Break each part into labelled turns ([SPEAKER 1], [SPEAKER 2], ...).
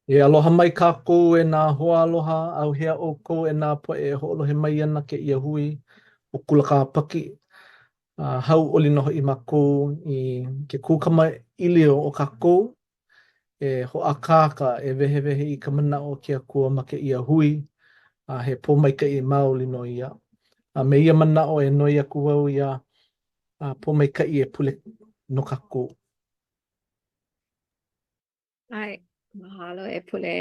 [SPEAKER 1] E aloha mai kākou e nā hoaaloha, ʻauhea ʻoukou e nā poʻe e hoʻolohe mai ana kēia hui ʻo Kula Kāpaki. A hauʻoli nō hoʻi mākou i ke kūkamaʻilio o kākou e hoʻākāka e wehewehe i ka manaʻo o ke Akua ma kēia hui, a he pōmaikaʻi maoli nō ia. A me ia manaʻo e noi aku au iā Pōmaikaʻi e pule no kākou.
[SPEAKER 2] ʻAe, mahalo e pule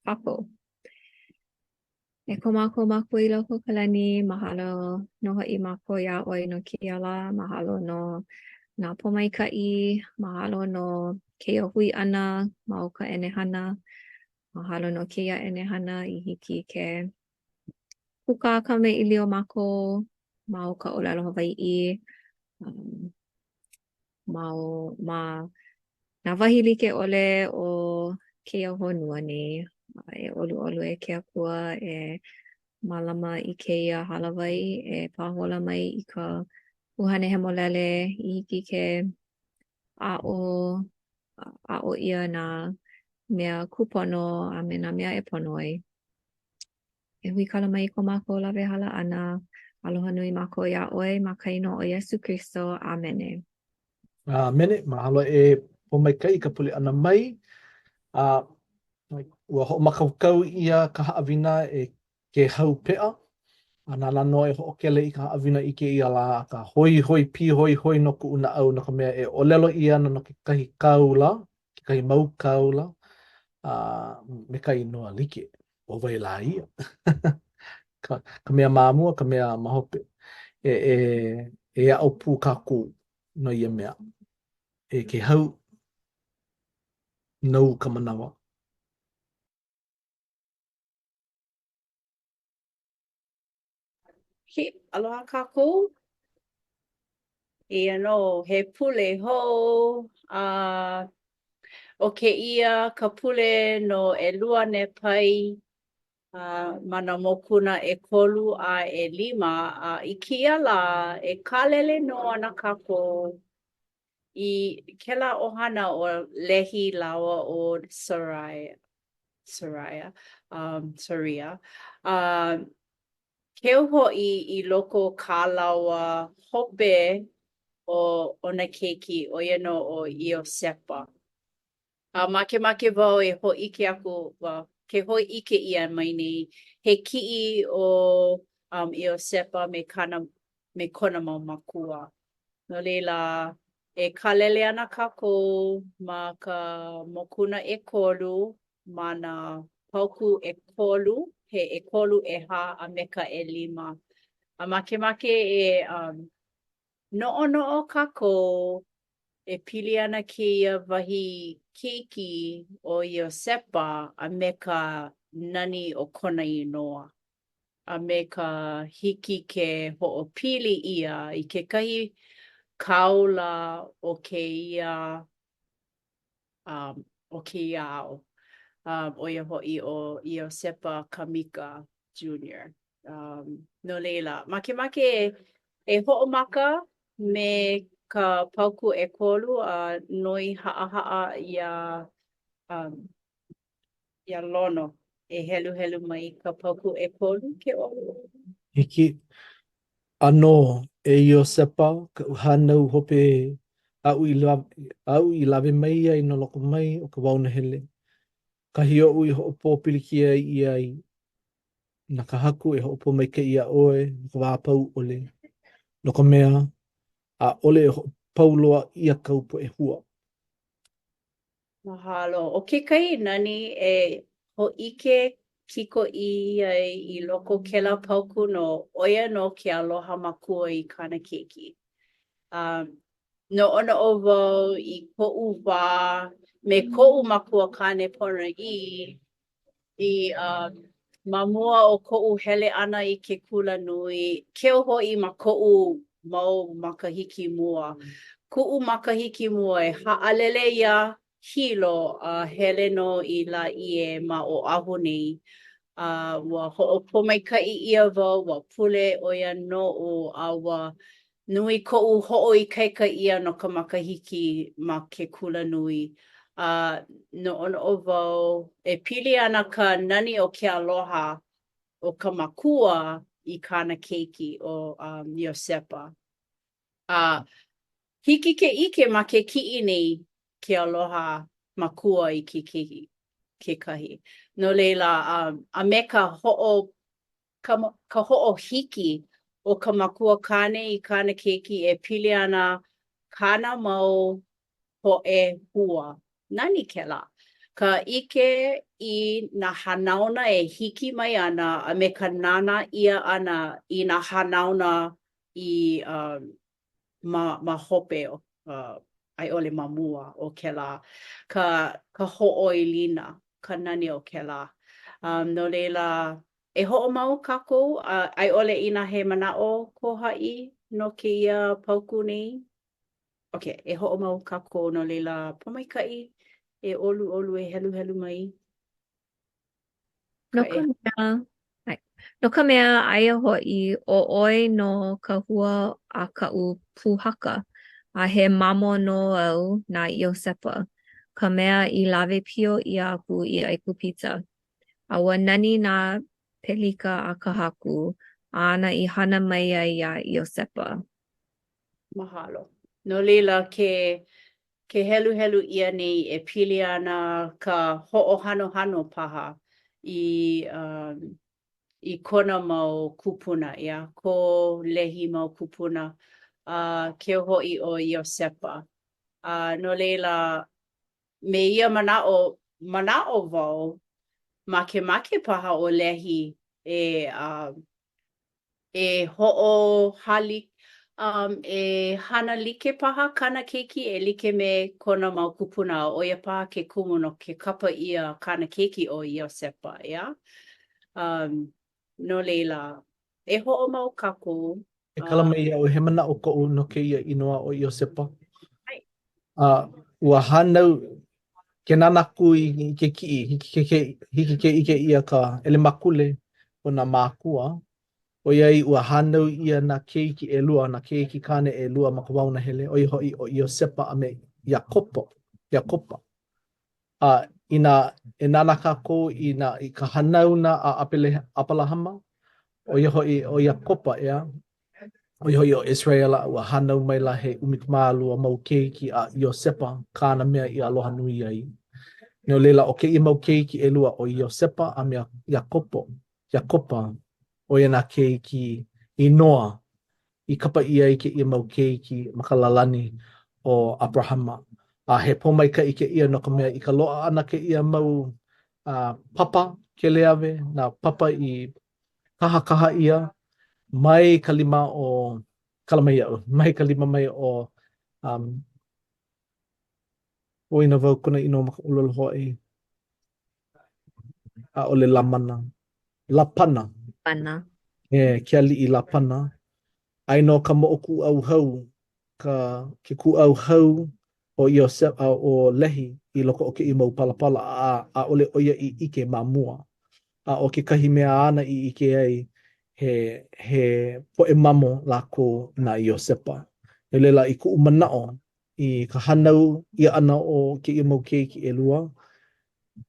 [SPEAKER 2] kākou. E ko mākou Makua i loko o ka lani, mahalo nō hoʻi mākou iā ʻoe no kēia lā, mahalo no nā pōmaikaʻi, mahalo no kēia hui ʻana ma o ka ʻenehana, mahalo no kēia ʻenehana i hiki ke kūkā kamaʻilio mākou ma o ka ʻōlelo Hawaiʻi. Um, ma o ma nā wahi like ʻole o kēia honua nei. A e ʻoluʻolu e ke Akua e mālama i kēia hālāwai, e pāhola mai i ka ʻUhane Hemolele i hiki ke aʻo aʻo ʻia nā mea kūpono a me nā mea e pono ai. E huikala mai i ko mākou lawehala ʻana. Aloha nui mākou iā ʻoe ma ka inoa o Iesū Kristo. ʻĀmene.
[SPEAKER 1] ʻĀmene. Mahalo e Pōmaikaʻi i ka pule ʻana mai. A ua hoʻomākaukau ʻia ka haʻawina e Kēhau Peʻa, a nāna nō e hoʻokele i ka haʻawina i kēia lā, akā hoihoi, pīhoihoi nō kuʻu naʻau no ka mea e ʻōlelo ʻia ana no kekahi kāula, kekahi mau kāula, a me ka inoa like. ʻO wai lā ia? ka, ka mea ma mua, ka mea ma hope. E, e, e aʻo pū kākou no ia mea. E Kēhau, nou ka manawa.
[SPEAKER 3] He aloha kākou. Eia nō, he pule hou, a ʻo kēia ka pule no ʻelua Nepai a ma nā mokuna ʻekolu a ʻelima, a i kēia lā, e kālele nō ana kākou i kēlā ʻohana o Lehi lāua ʻo Sariah, Sariah, um, Saria. A keu hoʻi i loko o kā lāua hope o o nā keiki, ʻo ia nō ʻo Iosepa. A makemake wau e hōʻike aku, well, ke hōʻike ʻia mai nei, he kiʻi o um, Iosepa me kāna, me kona mau mākua. No laila, e kālele ana kākou ma ka mokuna ʻekolu, ma nā paukū ʻekolu, he ʻekolu, ʻehā, a me ka ʻelima. A makemake e um, noʻonoʻo kākou e pili ana kēia wahi keiki ʻo Iosepa a me ka nani o kona inoa, a me ka hiki ke hoʻopili ʻia i kekahi kāula o kēia um, o kēia ao, um, ʻo ia hoʻi ʻo Iosepa Kamika Jr. Um, no laila, makemake e hoʻomaka me ka paukū ʻekolu a noi haʻahaʻa iā um, iā Lono e heluhelu mai ka paukū ʻekolu ke ʻoluʻolu.
[SPEAKER 1] Hiki. ʻĀnō, e Iosepa, kaʻu hānau hope ē, aʻu i aʻu i lawe mai ai no loko mai o ka wao nahele, kahi oʻu i hoʻopōpilikia ʻia ai, na ka Haku e hoʻopōmaikaʻi iā ʻoe no ka wā pau ʻole, no ka mea, ʻaʻole e hoʻopau loa ʻia kāu poʻe hua.
[SPEAKER 3] Mahalo. ʻO kekahi nani e hōʻike kikoʻī ai i loko o kēlā paukū nō, ʻo ia nō ke aloha makua i kāna keiki. A noʻonoʻo wau i koʻu wā me koʻu makuakāne ponoʻī i uh, ma mua o koʻu hele ʻana i ke kula nui, keu hoʻi ma koʻu mau makahiki mua. Kuʻu makahiki mua e haʻalele iā Hilo a hele nō i Lāʻie ma Oʻahu nei. A ua hoʻopōmaikaʻi ʻia wau, ua pule ʻo ia noʻu, a ua nui koʻu hoʻoikaika ʻia no ka makahiki ma ke kula nui. A noʻonoʻo wau e pili ana ka nani o ke aloha o ka makua i kāna keiki ʻo um, Iosepa. A hiki ke ʻike ma ke kiʻi nei ke aloha makua i ke keiki kekahi. No laila, um, a me ka hoʻo ka, ka hoʻohiki o ka makua kāne i kāna keiki e pili ana kāna mau poʻe hua. Nani kēlā. Ka ʻike i nā hanauna e hiki mai ana a me ka nānā ʻia ʻana i nā hanauna i um, ma, ma hope o, uh, a i ʻole ma mua o kēlā, ka, ka hoʻoilina, ka nani o kēlā. Um, no laila, e hoʻomau kākou, a, a i ʻole inā he manaʻo ko haʻi no kēia paukū nei? Okay, e hoʻomau kākou no laila, pōmaikaʻi, e ʻoluʻolu e heluhelu mai.
[SPEAKER 2] No ka mea, no ka mea, aia hoʻi, ʻo ʻoe nō ka hua a kaʻu pūhaka, a he mamo nō au na Iosepa, ka mea i lawe pio ʻia aku i ʻAigupita. A ua nani nā pelika a ka Haku, āna i hana mai ai iā Iosepa.
[SPEAKER 3] Mahalo. No laila, ke ke heluhelu ʻia nei e pili ana ka hoʻohanohano paha i um, i kona mau kūpuna, ʻeā, ko Lehi mau kūpuna, a uh, keu hoʻi ʻo Iosepa. A uh, no laila, me ia manaʻo, manaʻo wau, makemake paha ʻo Lehi e uh, e hoʻohali, um, e hana like paha kāna keiki e like me kona mau kūpuna, a ʻo ia paha ke kumu no ke kapa ʻia kāna keiki ʻo Iosepa, ʻeā? Um, no laila, e hoʻomau kākou.
[SPEAKER 1] E kala mai iaʻu, he manaʻo koʻu no kēia inoa ʻo Iosepa. A uh, ua hānau ke nānā aku i ke kiʻi, hiki ke, hiki ke ʻike ʻia ka ʻelemakule o nā mākua, ʻoiai ua hānau ʻia nā keiki ʻelua, nā keiki kāne ʻelua ma ka wao nahele, ʻo ia hoʻi ʻo Iosepa a me Iakopo, Iakopa. A inā e nānā kākou i nā i ka hanauna a ʻApelahama, ʻo ia hoʻi ʻo Iakopa, ʻeā, ʻo ia hoʻi ʻo ʻIseraʻela, ua hānau maila he 12 mau keiki a Iosepa kāna mea i aloha nui ai. No laila, ʻo kēia mau keiki ʻelua, ʻo Iosepa a me Iakopo, Iakopa, ʻo ia nā keiki inoa i kapa ʻia ai kēia mau keiki ma ka lālani o ʻAberahama. A he pōmaikaʻi kēia no ka mea i ka loaʻa ʻana kēia mau uh, papa keleawe, nā papa i kahakaha ʻia mai ka lima o, kala mai iaʻu, mai ka lima mai o um, Poina wau kona inoa ma ka ʻōlelo Hawaiʻi. ʻAʻole Lamana. Lapana.
[SPEAKER 2] Lapana.
[SPEAKER 1] E, ke aliʻi Lapana. Aia nō ka moʻokūʻauhau, ka, ke kūʻauhau o Iosepa, o Lehi i loko o kēia mau palapala, a ʻaʻole ʻo ia i ʻike ma mua. A ʻo kekahi mea āna i ʻike ai, he, he poʻe mamo lākou na Iosepa. No laila, i kuʻu manaʻo, i ka hānau ʻia ʻana o kēia mau keiki ʻelua,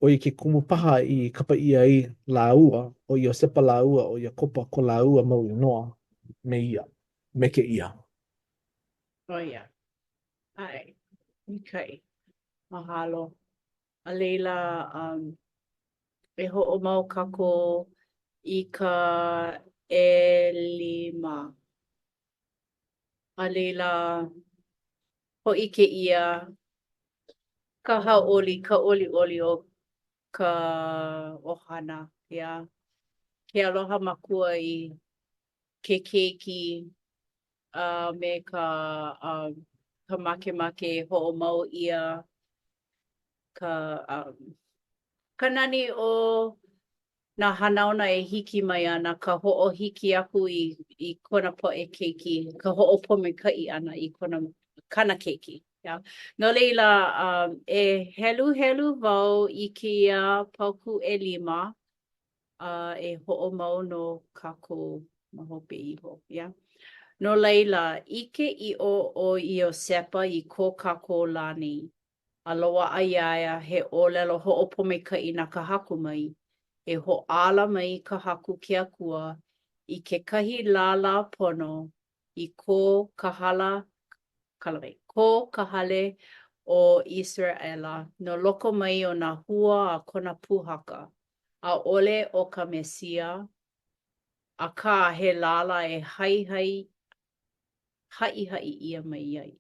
[SPEAKER 1] ʻo ia ke kumu paha i kapa ʻia ai lāua, ʻo Iosepa lāua ʻo Iakopa ko lāua mau inoa me ia, me kēia.
[SPEAKER 3] ʻO ia. ʻAe. Maikaʻi. Mahalo. A laila, um, e hoʻomau kākou i ka ʻelima. A laila, hōʻike ʻia ka hauʻoli, ka ʻoliʻoli o ka ʻohana, ʻeā. Ke aloha makua i ke keiki a me ka um ka makemake e hoʻomau ʻia ka um ka nani o nā hanauna e hiki mai ana, ka hoʻohiki aku i i kona poʻe keiki, ka hoʻopōmaikaʻi ʻana i kona kāna keiki. Yeah. No laila, um, e heluhelu wau i kēia paukū ʻelima, a e hoʻomau nō kākou ma hope iho. Yeah. No laila, ʻike ʻiʻo ʻo Iosepa i ko kākou lā nei. A loaʻa iā ia he ʻōlelo hoʻopōmaikaʻi na ka Haku mai, e hoʻāla mai ka Haku ke Akua i kekahi lālā pono i ko ka hala, ko ka hale o ʻIseraʻela no loko mai o nā hua a kona pūhaka, ʻaʻole ʻo ka Mesia, akā, he lālā e haihai haʻihaʻi ʻia mai ai,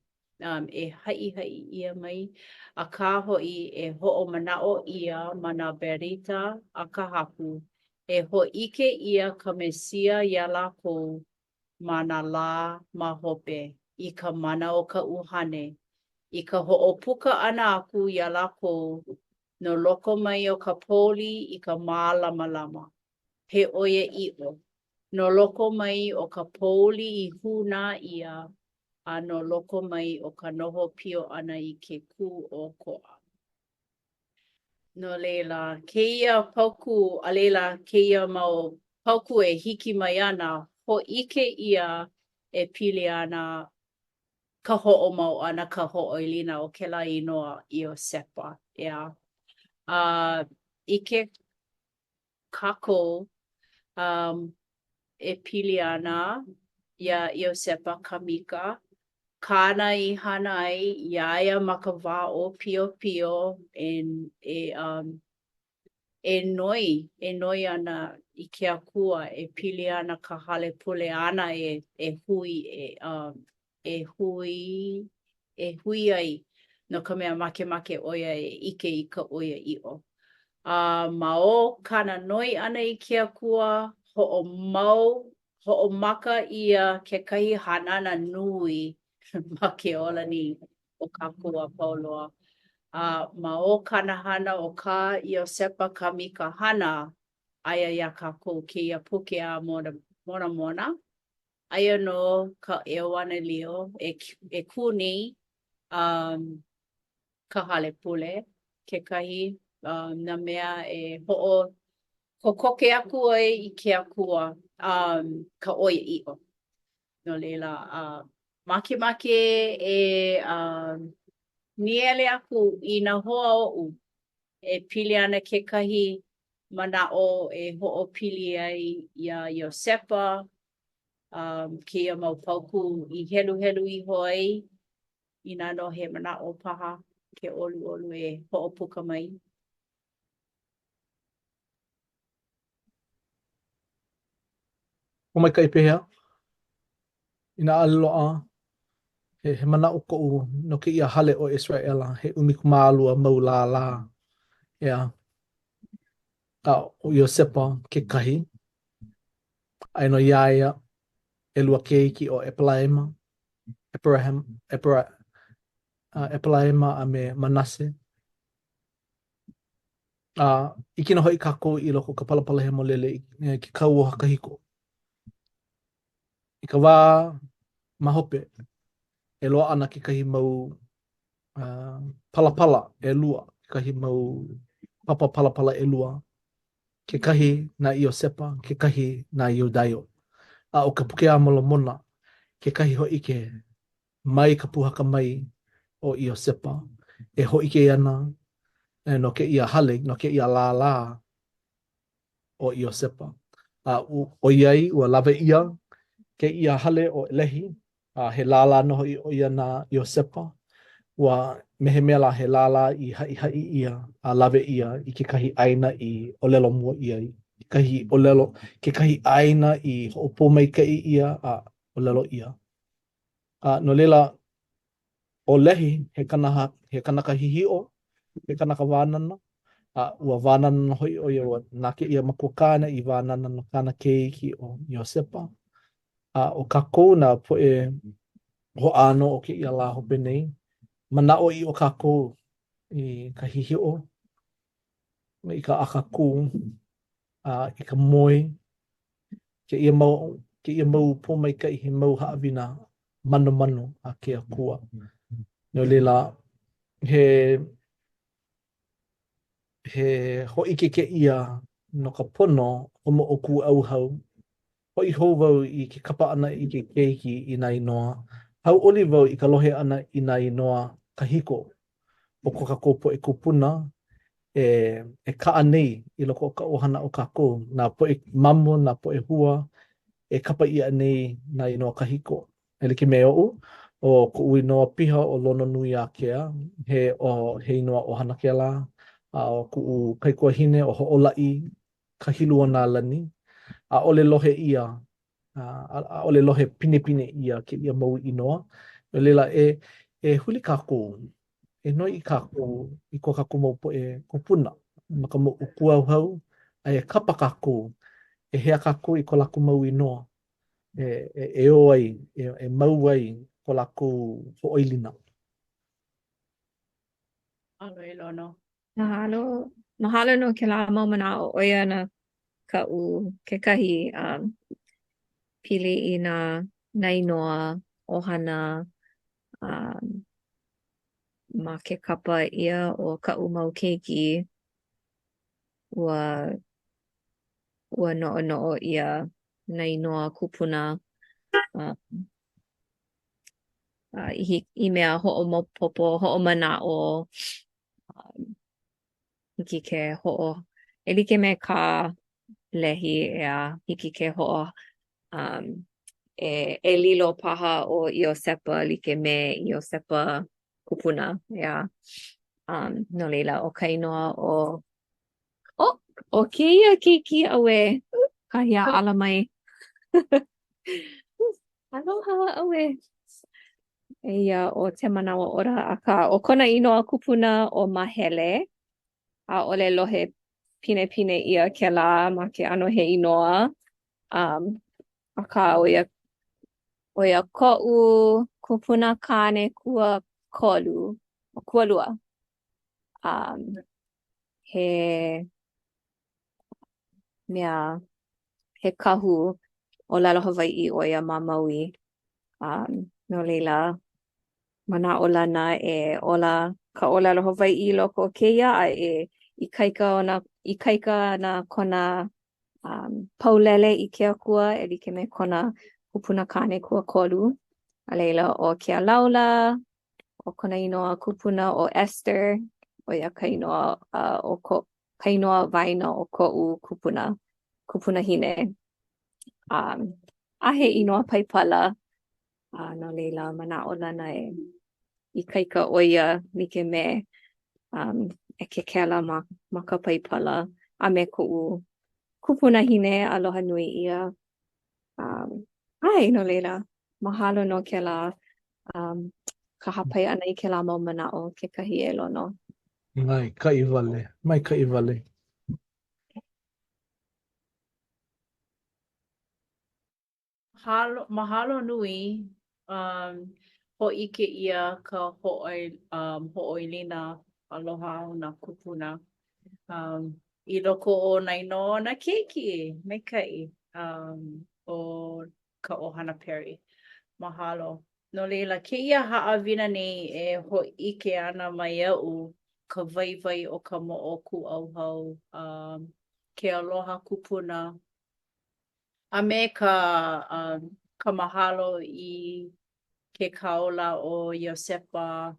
[SPEAKER 3] um, e haʻihaʻi ʻia mai, akā hoʻi e hoʻomanaʻo ʻia ma nā berita a ka Haku, e hōʻike ʻia ka Mesia iā lākou ma nā lā ma hope i ka mana o ka ʻUhane, i ka hoʻopuka ʻana aku iā lākou no loko mai o ka pouli i ka mālamalama, he ʻoiaʻiʻo, no loko mai o ka pouli i hūnā ʻia, a no loko mai o ka noho pio ʻana i ke kūʻokoʻa. No laila, kēia paukū, a laila, kēia mau paukū e hiki mai ana, hōʻike ʻia e pili ana ka hoʻomau ʻana, ka hoʻoilina o kēlā inoa Iosepa, ʻeā. A ʻike kākou um, e pili ana iā Iosepa Kamika, kāna i hana ai iā ia ma ka wā ʻōpiopio e, e, um, e noi, e noi ana i ke Akua e pili ana ka hale pule āna e, e hui, e, um, e hui, e hui ai, no ka mea makemake ʻo ia e ʻike i ka ʻoiaʻiʻo. A ma o kāna noi ʻana i ke Akua, hoʻomau, hoʻomaka ʻia kekahi hanana nui ma ke ola nei o kākou a pau loa. A ma o kāna hana ʻo kā Iosepa Kamika hana, aia iā kākou kēia puke a Moramona, Aia nō ka ʻEuanelio e, e kū nei um, ka hale pule, kekahi um, nā mea e hoʻokokoke aku ai i ke Akua um, ka ʻoiaʻiʻo. No laila, uh, makemake e um, nīele aku i nā hoa oʻu e pili ana kekahi manaʻo e hoʻopili ai iā Iosepa, um, kēia mau paukū i heluhelu iho ai, inā nō he manaʻo paha ke ʻoluʻolu e hoʻopuka mai.
[SPEAKER 1] Pōmaikaʻi pehea? Inā ʻaʻole loaʻa, he, he manaʻo koʻu no kēia hale ʻo ʻIseraʻela, he 12 mau lālā, ʻeā. A ʻo Iosepa kekahi, aia nō iā ia ʻelua keiki ʻo ʻEperaima, Eperaim, Epera, uh, ʻEperaima a me Manase. A ʻike nō hoʻi kākou i loko o ka Palapala Hemolele i ke Kauoha Kahiko. I ka wā ma hope, e loaʻa ana kekahi mau uh, palapala ʻelua, kekahi mau papa palapala ʻelua, kekahi na Iosepa, kekahi na Iudaio. A ʻo ka Puke a Molomona, kekahi hōʻike mai ka pūhaka mai o Iosepa e hōʻike ana no kēia hale, no kēia lālā o Iosepa. A ʻoiai ua lawe ʻia kēia hale ʻo Lehi, a he lālā nō hoʻi ʻo ia na Iosepa, ua me he mea lā he lālā i haʻihaʻi ʻia a lawe ʻia i kekahi ʻāina i ʻōlelo mua ʻia, kekahi ʻōlelo, kekahi ʻāina i hoʻopōmaikaʻi ʻia a ʻōlelo ʻia. A no laila, ʻo Lehi, he kanaka, he kanaka hihiʻo, he kanaka wānana, a ua wānana nō hoʻi ʻo ia, ua na kēia makuakāne i wānana no kāna keiki ʻo Iosepa. A ʻo kākou nā poʻe hoʻāno o kēia lā hope nei, manaʻoʻiʻo kākou i ka hihiʻo, i ka ʻakakū, a i ka moe, kēia mau, kēia mau pōmaikaʻi, he mau haʻawina manomano a ke Akua. No laila, he, he hōʻike kēia no ka pono o ka moʻokūʻauhau. Hoʻi hou wau i ke kapa ʻana i ke keiki i nā inoa. Hauʻoli wau i ka lohe ʻana i nā inoa kahiko. o ko kākou poʻe kūpuna e e kaʻa nei i loko o ka ʻohana o kākou, nā poʻe mamo, nā poʻe hua e kapa ʻia nei nā inoa kahiko. E like me oʻu, ʻo koʻu inoa piha ʻo Lononuiākea, he ʻo he inoa ʻohana kēlā, a ʻo kuʻu kaikuahine ʻo Hoʻolaʻi Kahiluonālani. ʻAʻole lohe ʻia ʻaʻole lohe pinepine ʻia kēia mau inoa. No laila, e e huli kākou, e noiʻi kākou i ko kākou mau poʻe kūpuna ma ka moʻokūʻauhau, a e kapa kākou, e hea kākou i ko lākou mau inoa e e e ō ai, e e mau ai ko lākou hoʻoilina.
[SPEAKER 3] Mahalo e Lono.
[SPEAKER 2] Mahalo. Mahalo no kēlā mau manaʻo ʻo ia ana kaʻu kekahi um, pili i nā, nā inoa ʻohana um, ma ke kapa ʻia o kaʻu mau keiki ua ua noʻonoʻo ʻia nā inoa kupuna um, a i, i mea hoʻomaopopo, hoʻomanaʻo um, hiki ke hoʻo e like me kā Lehi ʻeā, hiki ke hoʻo um, e, e lilo paha ʻo Iosepa like me Iosepa kupuna, ʻeā. Um, no laila, ʻo ka inoa ʻo Oh, ʻo kēia keiki, auē, kahi a ala mai. Aloha, auē. Eia ʻo Temanawaora, akā ʻo kona inoa kupuna ʻo Mahele. ʻAʻole lohe pinepine ʻia kēlā ma ke ʻano he inoa. Um, akā ʻo ia ʻo ia koʻu kupuna kāne kuakolu, kualua. Um, he mea, he kahu ʻōlelo Hawaiʻi ʻo ia ma Maui. Um, no laila, manaʻolana e ola ka ʻōlelo Hawaiʻi i loko o kēia a e ikaika ona, ikaika ana kona um, paulele i ke Akua e like me kona kupuna kāne kuakolu. A laila, ʻo Kealaula, ʻo kona inoa kupuna ʻo Esther, ʻo ia ka inoa uh, o ko, ka inoa waena o koʻu kupuna, kupunahine. Um, a he inoa Paipala, a no laila manaʻolana e ikaika ʻo ia like me um, ʻEkekela ma, ma ka Paipala a me koʻu kupunahine aloha nui ʻia. Um, ʻae, no laila, mahalo no kēlā um, ka hāpai ʻana i kēlā mau manaʻo kekahi e Lono.
[SPEAKER 1] Maikaʻi wale, maikaʻi wale.
[SPEAKER 3] Mahalo, mahalo nui um, hōʻike ʻia ka hoʻoi, um, hoʻoilina aloha o nā kūpuna um, i loko o nā inoa o nā keiki maikaʻi um, o ka ʻohana Perry. Mahalo. No laila, kēia haʻawina nei e hōʻike ana mai iaʻu ka waiwai o ka moʻokūʻauhau, um, ke aloha kupuna, a me ka, um, ka mahalo i ke kāula ʻo Iosepa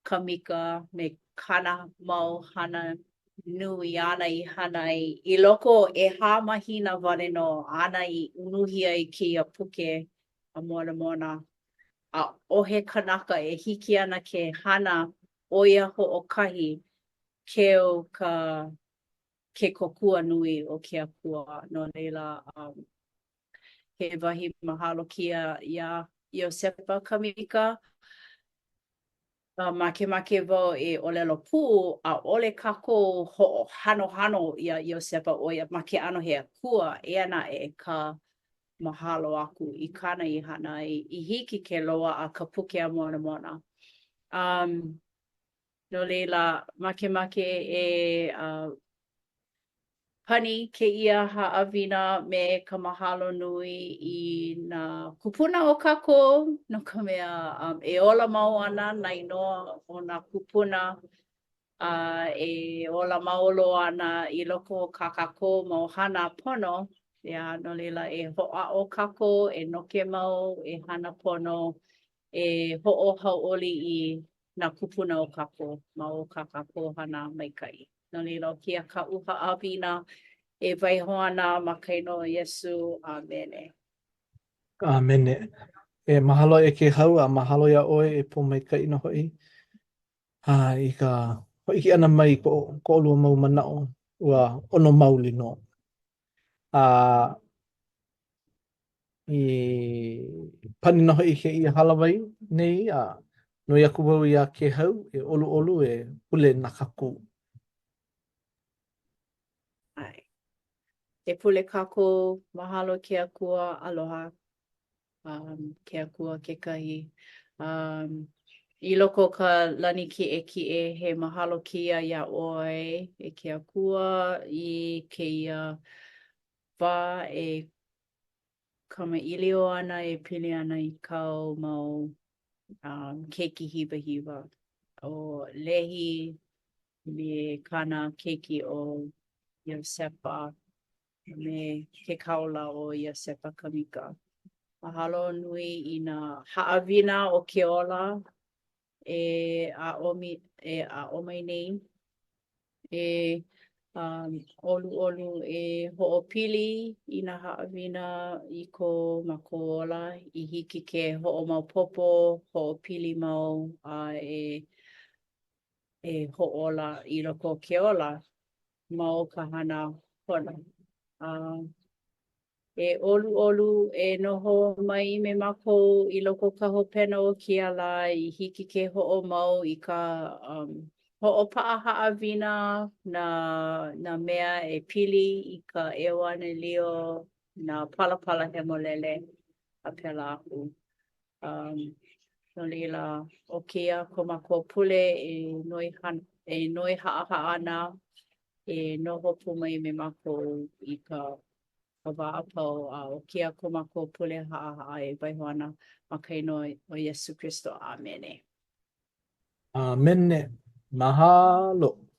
[SPEAKER 3] Kamika me kāna mau hana nui āna i hana ai i loko o ʻehā mahina wale nō āna i unuhi ai kēia puke a Molemona. ʻAʻohe kanaka e hiki ana ke hana ʻo ia hoʻokahi keu ka ke kōkua nui o ke Akua. No laila, um, he wahi mahalo kēia iā Iosepa Kamika. Uh, makemake wau e ʻōlelo pū, ʻaʻole kākou hoʻohanohano iā Iosepa ʻo ia ma ke ʻano he akua, eia naʻe ka mahalo aku i kāna i hana ai i hiki ke loaʻa ka puke a Molemona. Um, no laila, makemake e uh, pani kēia haʻawina me ka mahalo nui i nā kūpuna o kākou, no ka mea, um, e ola mau ana nā inoa o nā kūpuna a e ola mau loa ana i loko o kā kākou mau hana pono. Yeah, no laila, e hoʻāʻo kākou, e noke mau, e hana pono, e hoʻohauʻoli i. nā kūpuna o kākou ma o kā kākou hana maikaʻi. No laila, ʻo kēia kaʻu haʻawina e waiho ana ma ka inoa o Iesū. ʻĀmene.
[SPEAKER 1] ʻĀmene. E mahalo e Kēhau a mahalo iā ʻoe e Pōmaikaʻi nō hoʻi a i ka hōʻike ʻana mai i ko ko ʻolua mau manaʻo ua ʻono maoli nō. A i pani nō hoʻi kēia hālāwai nei a noi aku wau iā Kēhau e ʻoluʻolu e pule na kākou.
[SPEAKER 3] ʻAe. E pule kākou, mahalo ke Akua, aloha um, ke Akua kekahi. Um, I loko o ka lani kiʻekiʻe, he mahalo kēia iā ʻoe e ke Akua i kēia wā e kamaʻilio ana e pili ana i kāu mau um, keiki hiwahiwa ʻo Lehi me kāna keiki ʻo Iosepa a me ke kāula ʻo Iosepa Kamika. Mahalo nui i nā haʻawina o ke ola e aʻo, e aʻo mai nei e um, ʻoluʻolu e hoʻopili i nā haʻawina i ko mākou ola i hiki ke hoʻomaopopo, hoʻopili mau, a e e hoʻōla i loko o ke ola ma o ka hana pono. A e ʻoluʻolu e noho mai me mākou i loko o ka hopena o kēia lā i hiki ke hoʻomau i ka um, hoʻopaʻa haʻawina nā, nā mea e pili i ka ʻeuanelio, nā palapala hemolele, a pēlā aku. Um, no laila, ʻo kēia ko mākou pule e noi, e noi haʻahaʻa ana e noho pū mai me mākou i ka ka wā a pau, a ʻo kēia ko mākou pule haʻahaʻa e waiho ana ma ka inoa o Iesū Kristo. ʻĀmene.
[SPEAKER 1] ʻĀmene. Mahalo.